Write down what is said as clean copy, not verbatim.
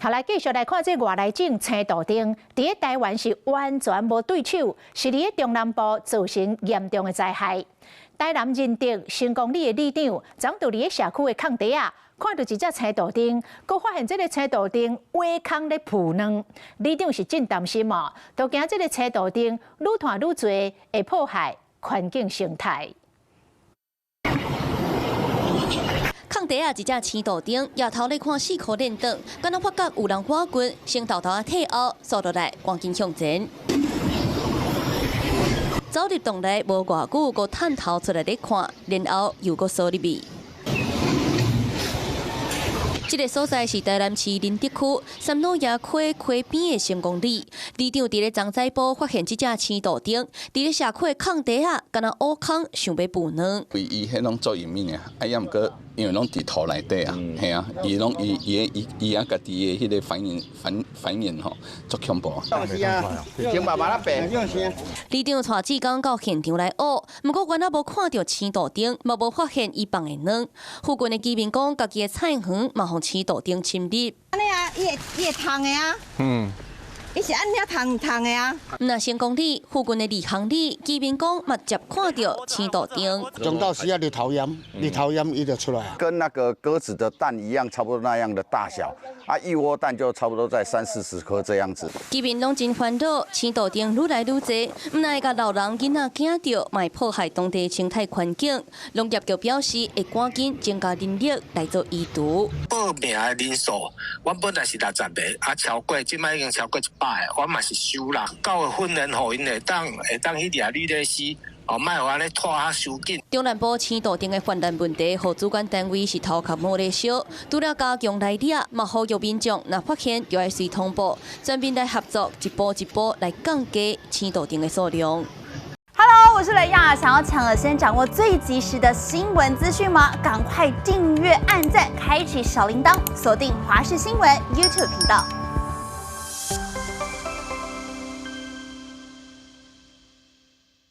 好，來繼續來看這外來種青杜鵑，佇咧台灣是完全無對手，是佇咧中南部造成嚴重的災害。台南仁德成功里的里長，昨昏佇咧社區的空地仔，看著一隻青杜鵑，閣發現這个青杜鵑挖空咧孵卵，里長是真擔心哦，都驚這个青杜鵑愈湠愈濟，會破壞環境生態。空地仔一隻青杜鵑，抬頭咧看四箍輪轉，敢若發覺有人倚近，先沓沓仔退後，縮落來，趕緊向前。走入洞內無偌久，閣探頭出來咧看，然後又閣縮入去。這个所在是台南市仁德區三老爺溪溪邊的成功里，里長佇咧昨早晡發現這隻青杜鵑，佇咧社區的空地仔，敢若挖空想欲孵卵。伊伊彼攏做玉米爾，啊，抑毋過因為攏佇土內底啊，嘿啊，伊攏伊伊伊伊啊家己的彼个反應反反應吼，足恐怖。里長帶志工到現場來挖，毋過原來無看著青杜鵑，嘛無發現伊放的卵。附近的居民講，家己的菜園嘛予青杜鵑侵入。按呢啊，伊會伊會蟲的啊。伊是按呢蟲蟲的啊。若成功里附近的二行里居民講，嘛捷看著青杜鵑。中晝時啊，日頭炎，日頭炎伊就出來。跟那個鴿子的蛋一樣，差不多那樣的大小。啊，一窩蛋就差不多在三四十顆這樣子。居民攏真煩惱，青杜鵑愈來愈濟，毋但會共老人囡仔驚著，嘛會破壞當地生態環境。農業局表示，會趕緊增加人力來做移除。報名的人數，阮本來是60個，啊，超過，這擺已經超過100個，我嘛是收啦。狗的訓練，予𪜶會當去掠女螺絲，哦，莫予按呢拖較傷緊。中南部青杜鵑的泛濫問題，予主管單位是頭殼摸咧燒，除了加強來掠，嘛呼籲民眾若發現，就愛隨通報，全面來合作，一步一步來降低青杜鵑的數量。 Hello，我是雷亞，想要搶先掌握最及時的新聞資訊嗎？趕快訂閱、按讚、開啟小鈴鐺，鎖定華視新聞 YouTube 頻道。